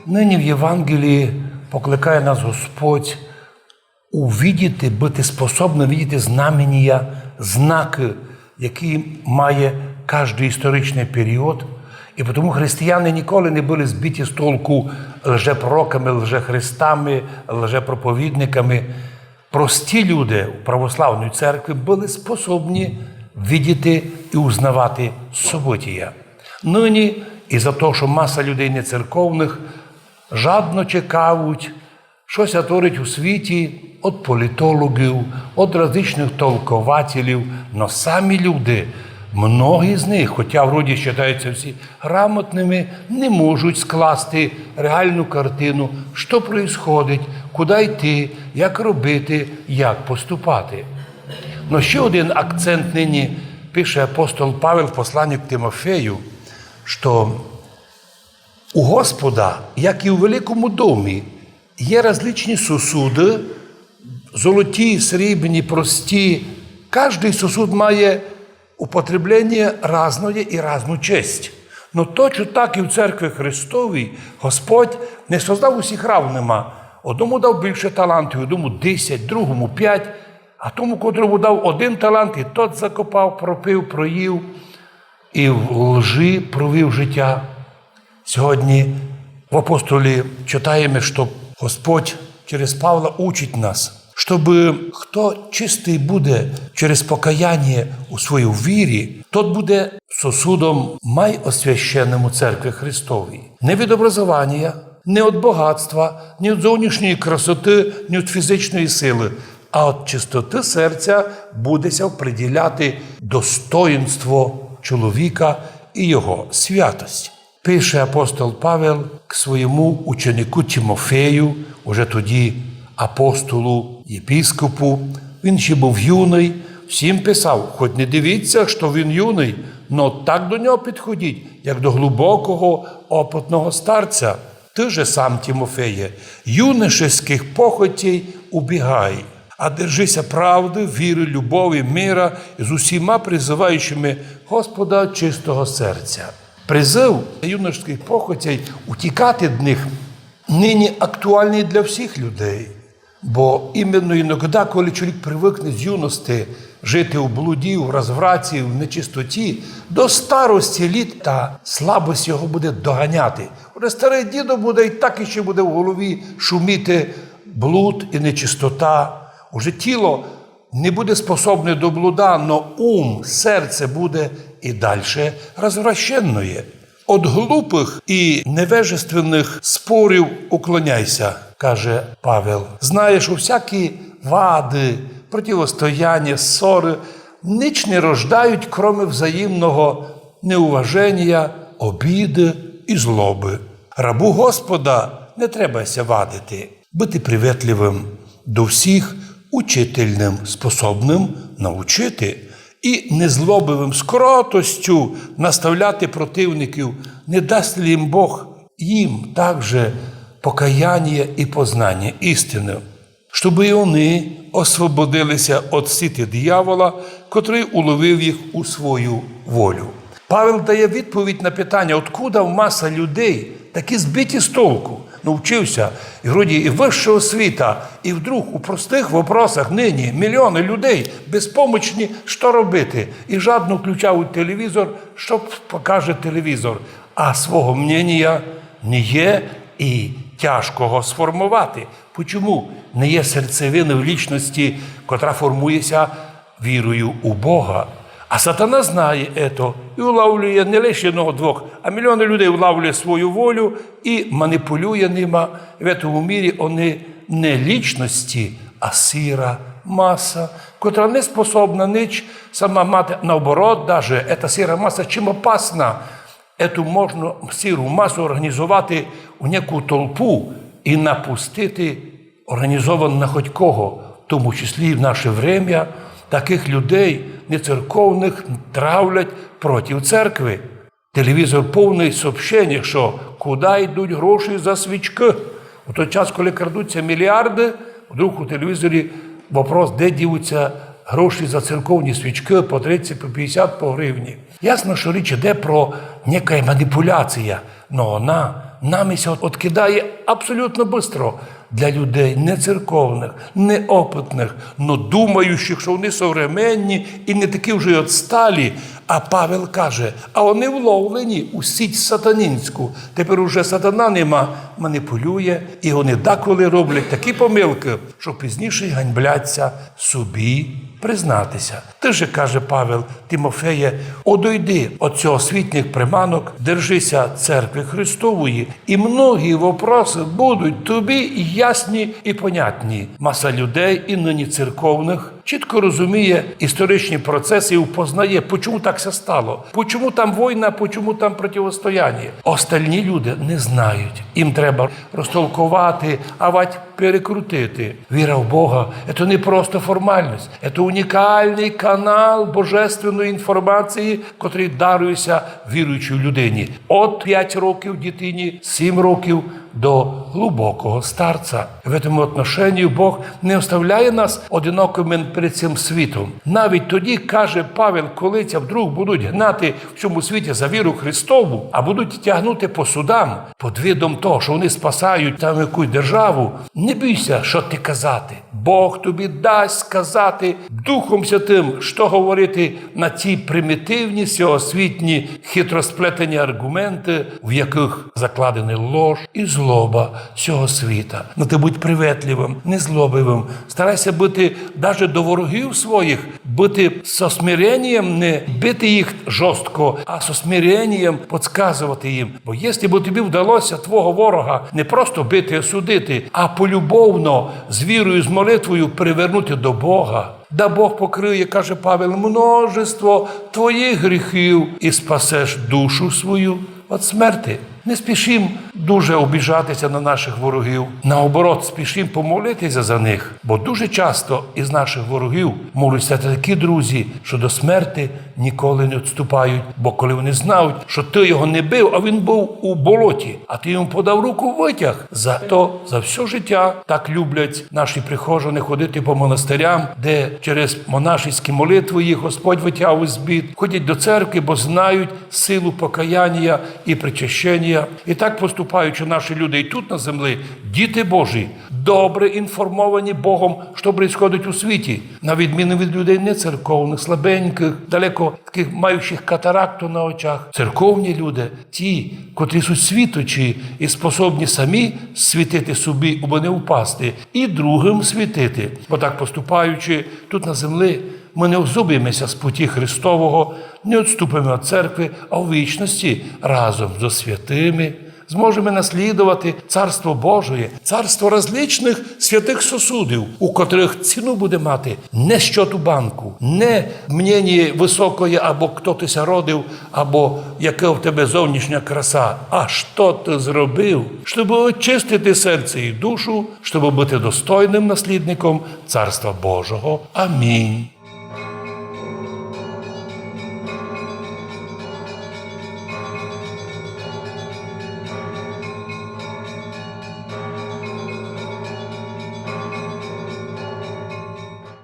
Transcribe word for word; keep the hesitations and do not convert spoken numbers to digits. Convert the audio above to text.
Нині в Євангелії покликає нас Господь увидіти, быти способным видіти знаменія, знакы, які має каждый історичный період. І потому християни ніколи не были збиті з толку лжепророками, лжехристами, лжепроповідниками. Прості люди у православної церкви были способні видіти і узнавати событія. Нині і за то, што маса людей нецерковных жадно чекавуть, што ся творить у світі, од політологів, од различных толкователів, но самі люди, многі з них, хотя вроді считаються всі грамотными, не можуть скласти реалну картину, што происходить, куды йти, як робити, як поступати. Но ще один акцент нині пише апостол Павел в посланні к Тимофею, што у Господа, як і у великому домі, є различні сосуды, золоті, срібні, прості. Каждый сосуд має употребленіє разноє і разну честь. Но точно так і в церкви Христовій Господь не создав усіх равныма. Одному дав більше талантів, одному десять, другому пять, а тому, котрому дав один талант, і тот закопав, пропив, проїв, і в лжи провів життя. Сьогодні в апостолі читаєме, што Господь через Павла учить нас, щобы хто чистый буде через покаяння у своїй вірі, тот буде сосудом май освященным у церкви Христовій. Не від образованя, не від богатства, не від зовнішньої красоты, не від фізичної силы, а від чистоты серця буде ся определяти достоїнство чоловіка і його святость. Пише апостол Павел к своєму ученику Тимофею, уже тоді апостолу, єпископу. Він ще быв юный, всім писав: хоть не дивіться, што він юный, но так до нього підходіть, як до глубокого, опытного старця. Ты же сам, Тимофеє, юношеских похотей убігай, а держися правды, віры, любові, мира з усіма призываючыми Господа чистого серця. Призыв юношеских похотей утікати від них нині актуалный для всіх людей. Бо іменно іногда, коли чоловік привыкне з юности жити у блуді, у розвраті, в нечистоті, до старості літ та слабость його буде доганяти. Уже старый дідо буде, і так іще буде в голові шуміти блуд і нечистота. Уже тіло не буде способне до блуда, но ум, серце буде і дальше розвращенноє. Од глупых і невежественных спорів уклоняйся, каже Павел. Знаєш, усякі вады, противостояня, ссоры нич не рождають, кроме взаємного неуваженя, обіды і злобы. Рабу Господа не треба ся вадити. Быти приветливым до всіх, учительным, способным научити, і незлобивым з кротостю наставляти противників, не дасть ли їм Бог їм также покаяння і познання істины, щоб і вони освободили ся від сіти дьявола, котрый уловив їх у свою волю. Павел дає відповідь на питання, откуда в маса людей такі збиті з толку. Навчив ся, і вроді і высша освіта, і вдруг у простых вопросах нині мільйоны людей безпомочні, што робити. І жадно включають телевізор, што покаже телевізор. А свого мненія не є і тяжко го сформовати. Почому? Не є серцевины в лічности, котра формує ся вірою у Бога. А сатана знає ето і улавлює не лише єдного-двох, а мільйоны людей улавлює свою волю і маніпулює нима. В етому мірі они не лічности, а сіра маса, котра не способна нич сама мати. Наоборот, даже ета сіра маса чим опасна. Ету можна сіру масу орґанізовати у няку толпу і напустити орґанізовано на хоть кого, в тому числі і в наше время, такых людей нецерковных травлять проти церкви. Телевізор повный сообщеннях, што куды йдуть гроші за свічкы. У той час, коли крадуть ся мільярды, вдруг у телевізорі вопрос, де дівуть ся гроші за церковні свічкы по тридцять, по пятдесят, по гривні. Ясно, што річ іде про нека маніпуляція, но она Нами ся откидає абсолютно быстро для людей нецерковных, неопытных, но думающих, што они современні і не такі вже й отсталі. А Павел каже: а они вловлені у сіть сатанінську. Тепер уже сатана ними маніпулює, і они деколи роблять такі помилкы, што пізніше й ганьблять ся собі признати ся. Ты же, каже Павел, Тимофеє, одойди од сьогосвітніх приманок, держи ся церкви Христової, і многі вопросы будуть тобі ясні і понятні. Маса людей, і нині церковных, чітко розуміє історичні процесы і впознає, почому так ся стало, почому там война, почому там противостояння. Остальні люди не знають. Їм треба розтолковати, авадь перекрутити. Віра в Бога — це не просто формальность, це унікалный канал божественної інформації, котрий дарує ся віруючій людині. От пять років дитині, сім років до глубокого старца. В цьому отношенні Бог не оставляє нас одинокыми перед цим світом. Навіть тоді, каже Павел, коли ся вдруг будуть гнати в цьому світі за віру Христову, а будуть тягнути по судам під видом того, што они спасають там якусь державу, не бій ся, што ти казати. Бог тобі дасть сказати Духом Святым, што говорити на ті примітивні сьогосвітні хитросплетені арґументы, в якых закладены лож і злоба сього світа. Но ты будь приветливым, незлобивым. Старай ся быти даже до ворогів своїх, быти со смиренням, не бити їх жорстко, а со смиренням подсказовати їм. Бо якщо бы тобі вдалося твого ворога не просто бити, а судити, а полюбовно, з вірою, з молитвою привернути до Бога, да Бог покриє, каже Павел, множество твоїх гріхів і спасеш душу свою від смерти. Не спішим дуже обіжати ся на наших ворогів. Наоборот, спішим помолити ся за них, бо дуже часто із наших ворогів можуть стати такі друзі, што до смерти ніколи не відступають, бо коли вони знають, што ты його не бив, а він быв у болоті, а ты йому подав руку, вытяг. Зато за всьо життя так люблять наші прихожани ходити по монастырям, де через монашеські молитвы їх Господь вытягує з бід, ходять до церкви, бо знають силу покаяння і причащення. І так, поступаючи, наші люди і тут на землі, діти Божі, добре інформовані Богом, што происходить у світі, на відміну від людей нецерковных, слабенькых, далеко такых, маючых катаракту на очах. Церковні люди — ті, котрі суть світочі і способні самі світити собі, абы не впасти, і другым світити. Бо так, поступаючи тут на землі, мы не озубиме ся з путі Христового, не відступиме від церкви, а в вічности разом зо святыми зможеме наслідовати Царство Божоє, царство различных святых сосудів, у котрых ціну буде мати не счот у банку, не мнєніє высокоє, або хто ты ся родив, або яка в тебе зовнішня краса, а што ты зробив, щобы очистити серце і душу, щобы быти достойным наслідником Царства Божого. Амінь.